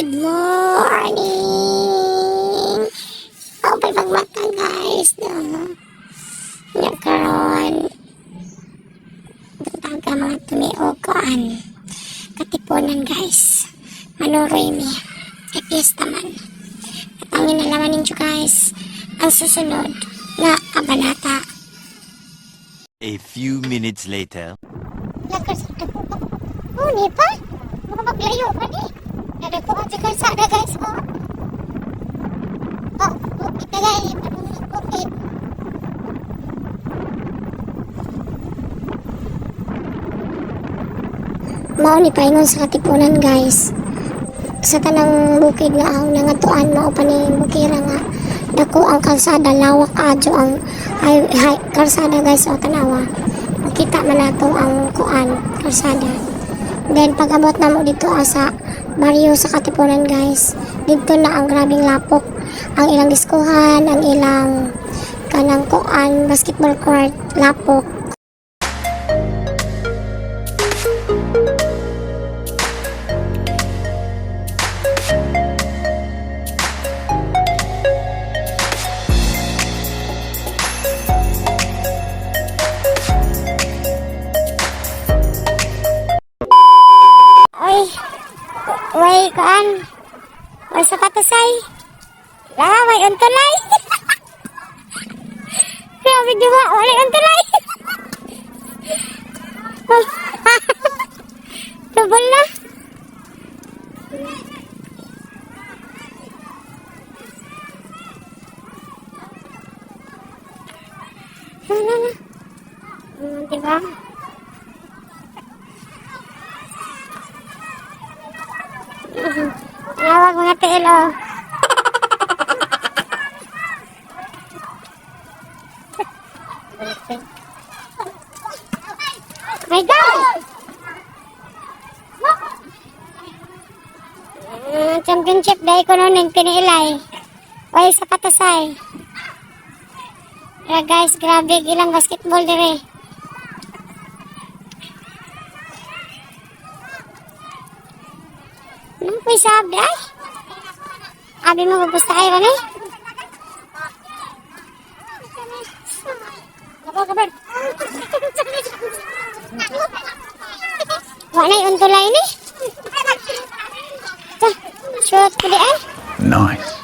Good morning! Ako pa'y pagmata, guys. No? Nya karon taga mga tumiog kuan. Katipunan, guys. Manuroy mi. Kay piyesta man. At ang inalaman ninyo, guys, ang susunod na kabanata. A few minutes later. Nagkarsada po ba? Oh, ni pa? Mga maglayo pa ni. Nadagpo ka sa kalsada, guys. Oh. Oh, bukid na, guys. Manunod bukid. Mao ni paingon sa Katipunan, guys. Sa tanang bukid nga ang nangatuan, mao pa ni bukira nga dako ang kalsada, lawak adyo ang ay, kalsada, guys. O tanawa, makita man nato ang kuan kalsada. Then pag abot na mo dito sa baryo sa Katipunan, guys, dito na ang grabing lapok, ang ilang diskuhan, ang ilang kanang kuan basketball court, lapok. Oy, way kuan. Way sapatos ay. La, way untulay. Grabe di ba? Wala untulay. Tubol na. Wala na. Diba? Tawag mga TL, oh. My God! Championship dahil ko noon yung piniilay. Way sapatos ay. Kaya guys, grabe ilang basketball dire. Ano po sabi ay? Abi mo gusto ay ron eh? Wala yung untulay ni. Shoot ko di ay. Nice.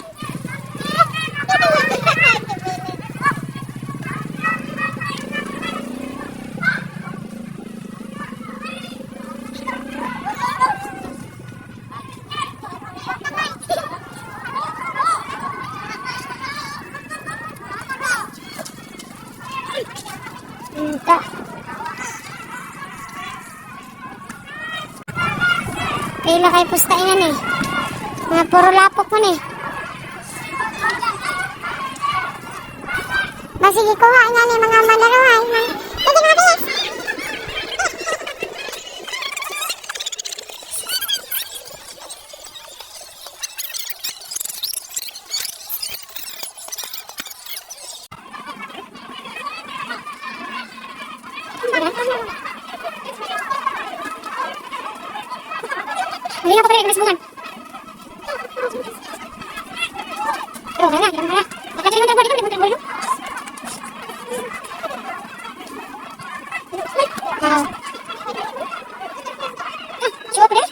Ito. Pila kay pustainan eh. Mga puro lapok mo ni. Basige kuha nga ni mga malaruhay. Pwede nga bilis. Hindi na pa rin bungan. Oh, wala, wala. Wala. Wow. Cukup deh.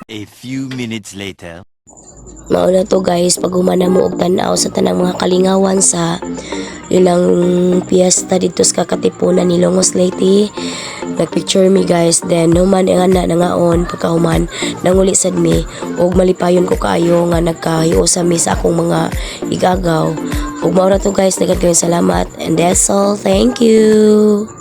A few minutes later. Mao na to, guys, pag humana mo og tan-aw sa tanang mga kalingawan sa ilang piyesta dito sa Katipunan ni Hilongos, Leyte. Nagpicture mi, guys, then human nga na nangaon. Pagkahuman, nanguli sad mi ug malipayon ko kaayo nga nagkahiusa mi sa akong mga igagaw. Ug mao ra to, guys, daghan kayong salamat and that's all. Thank you.